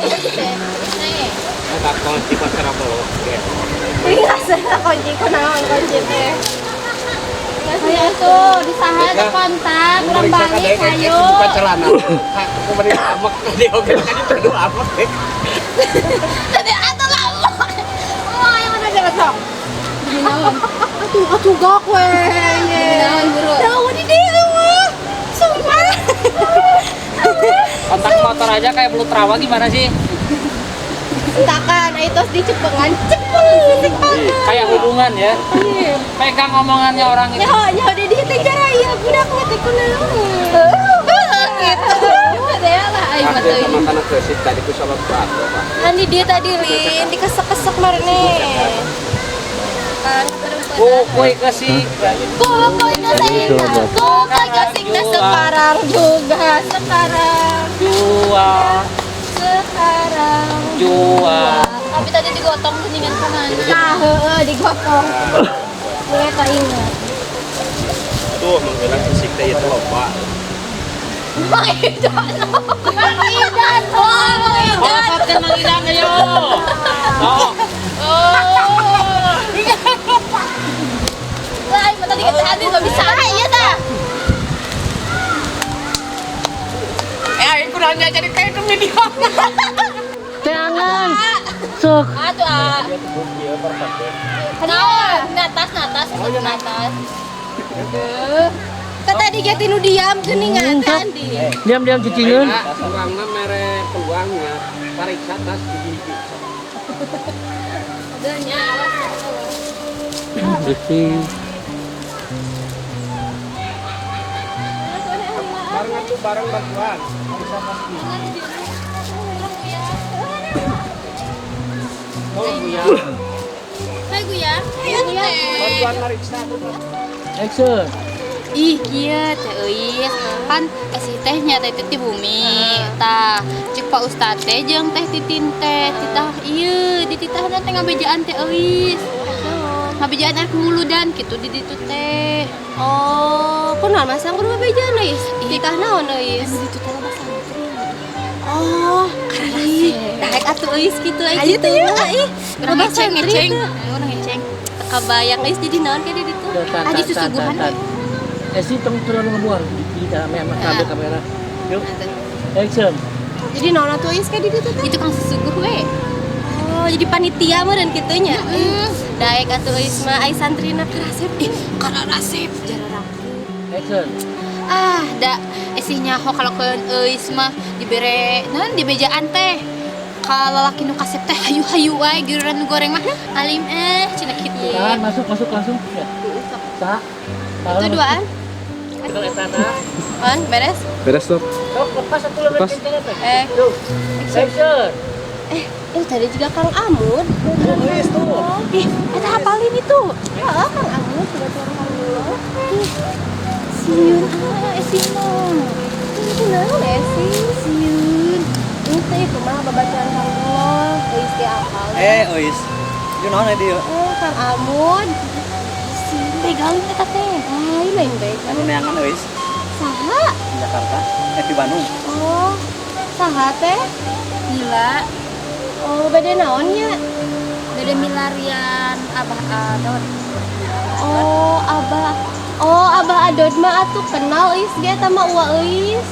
Eta kunci pasar apa? Tinggal kunci kunaon kunci teh. Ayo tuh, di saha teh kontak, urang balik ayo. Buka celana. Aku beri amek tadi oke kan itu dua amek deh. Tadi atuh lama. Wah, yang mana jalan sok? Atuh atuh gak we. Naon buru? Tahu di dia mah. Sumpah. Kontak motor aja kayak belut rawa gimana sih? Entakan itu dicepengan, cepeng fisik banget. Kayak hubungan ya. Pegang omongannya orang itu. Nyaho, nyaho di dieu teh cara ieu budak mah teh kunaon. Gitu. Teh lah aing mah teuing. Sama kana kesik tadi ku sama Pak. Kan di dia tadi lin dikesek-kesek marene. Kan Kukui kesik. Kukui kesik. Kukui kesik sekarang juga sekarang Dua. Sekarang Dua. Tapi tadi digotong kuningan kanan. Nah, heeh digotong. Mulai tak ingat. Tuh menghilang kesik teh itu loba. Mang Idan. Mang Idan. Oh, Mang Idan. Kolotkan Mang Idan ayo. Oh. Oh. Lah, aing mah tadi kita hati nggak bisa. Iya tah. Eh, aing kudu jadi kayak itu video. Jangan. Sok. Atuh ah. Naon? Natas, natas, natas. Kan tadi ge tinu diam geuningan tadi. Diam-diam cicingeun. Urangna mere peluangnya pariksa tas hiji-hiji. Udah nya awas. Bersih. Bareng atuh bareng bantuan. Pariksa tas hiji. Oh, Buya. Hai Guya. Ayo teh. Bantuan mariksa tuh. Action. Ih, kieu teh euis. Pan esi teh nya teh ti bumi. Tah, cek Pak Ustad teh jeung teh Titin teh titah ieu dititahna teh ngabejaan teh euis. Ngabejaan arek muludan kitu di ditu teh. Oh, kunaon masa kudu ngabejaan euis? Titah naon euis? Di ditu teh loba santri. Oh, ih, daek atuh euis kitu aya kitu. Ih, Urang loba ngeceng santri ngeceng. teh. Urang ngeceng. Teu kabayang euis jadi naon ka di ditu. Aji susuguhan we. Eh sih tong terlalu ngebuang di dalam ambil kamera. Yuk. Action. Jadi naon atuh euis ka di ditu teh? Itu kang susuguh we. Oh, jadi panitia meureun kitu nya. Daek atuh euis mah ai santrina karasep. Ih, kararasep jararang. Action. Ah, da esih nyaho kalau keun euis mah dibere naon dibejaan teh. Kalau laki nu kasep teh hayu-hayu wae giliran nu goreng mah alim cenah kitu. Tahan, masuk masuk langsung. Ya. Sa. Itu duaan. Kalau eta na. On, beres? Beres tuh. Sok lepas atuh lepas Lepas. cincinnya teh. Eh. Tuh. Action. Eh, itu tadi juga Kang Amud. Euis tuh. Ih, eta hafalin itu. Heeh, Kang Amud kebetulan Kang Dulu. Ih, sieun ah esi mah. Itu naon esi? Sieun. Itu itu mah babaturan Kang Dulu. Euis ge apal. Eh, Ois. Itu naon ya dia? Oh, Kang Amud. Sieun begalin eta teh. Ah, ini lain begal. Anu neangan Ois Saha? di Jakarta, eh di Bandung. Oh, saha teh? Gila, Oh, bade naon nya? beda milarian Abah Adot. Oh, Abah. Oh, Abah Adot mah atuh kenal euis ge eta mah uwa euis.